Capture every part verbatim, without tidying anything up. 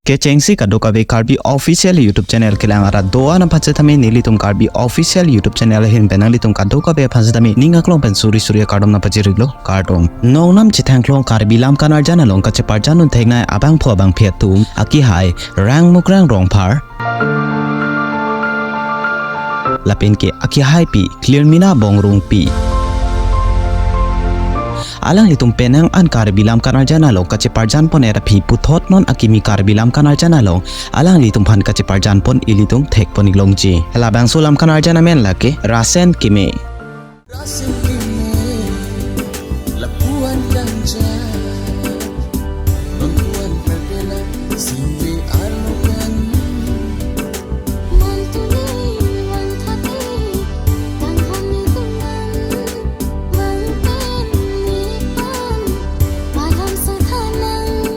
Kechengsi kadokave Karbi Official YouTube Channel kelang arat do-an aphan setame nelitum Karbi Official YouTube Channel ahin pen nanglitum kadokave aphan setame ning aklong pen suri suri akardom nangpachiriklo, kardom. Nongnam chethangklong Karbi lam kanarjan along kacheparjan un theknei abangphu abangphi atum akehai Rangmukrang Rongphar lapen ke akehaipi Klirmina Bongrungpi. Alanglitum penang an Karbi lam kanarjan along kacheparjan pon-et aphi puthot non akimi Karbi lam kanarjan along alanglitum aphan kacheparjan pon ilitum thekpon iklongji. Labangso lam kanarjan amen lake Rasen Keme. Rasen Keme, lapu-an kangja, bangku-an perpela, singve arlo kan. Mantuni, mantati, tanghon ni tungan, mangpen ni an, malam sethanang.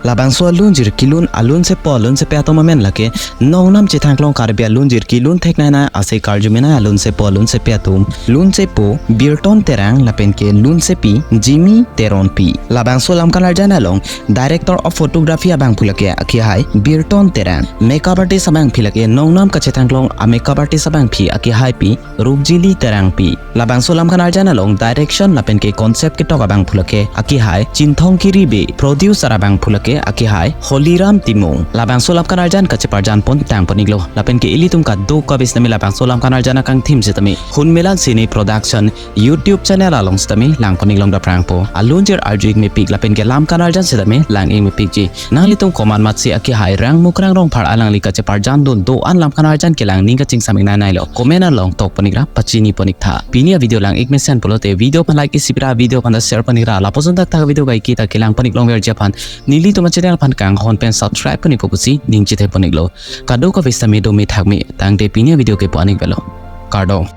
Labangso alunjir kelun alunsepo alunsepi atum amen lake nongnam chethangklong Karbi alunjir kelun theknei nai ase karjumenei alunsepo alunsepi atum. Lunsepo Birton Terang lapen ke lunsepi Jimmy Teronpi. Labangso lam kanarjan along Director of Photography abangphu lake akehai Birton Terang. Makeup artist abangphi lake nongnam kachethangklong a makeup artist abangphi akehaipi Rukjili Terangpi. Labangso lam kanarjan along direction lapen ke concept ketok abangphu lake akehai Chinthong Kiribe, producer abangphu lake akehai Holiram Timung. Labangso lam kanarjan kacheparjan pon tangpon iklo. Lapen ke ilitum kadokave setame labangso lam kanarjan akangthim setame Hunmelan Cine Production YouTube channel along setame langpon iklong daphrangpo. Alunjir arju-ik mepik lapen ke lam kanarjan setame lang-ik mepikji. Nanglitum komat matsi akehai Rangmukrang Rongphar alangli kacheparjan dun do-an lam kanarjan kelang ning kachingsam-ik nangnailo. Comment along tokpon ikra pachinipon iktha. Pini avideo lang-ik mesen pulote video aphan like isi pira, video aphan ta share pon ikra. Lapuson thakthak video kaike ta kelangpon iklongverji aphan nelitum achannel aphan kanghon pen subscribe pon ikpo pusi ning chethepon iklo. Kadokave setame dome thakme tangte pini avideo kepu-an ikvelo. Kardom.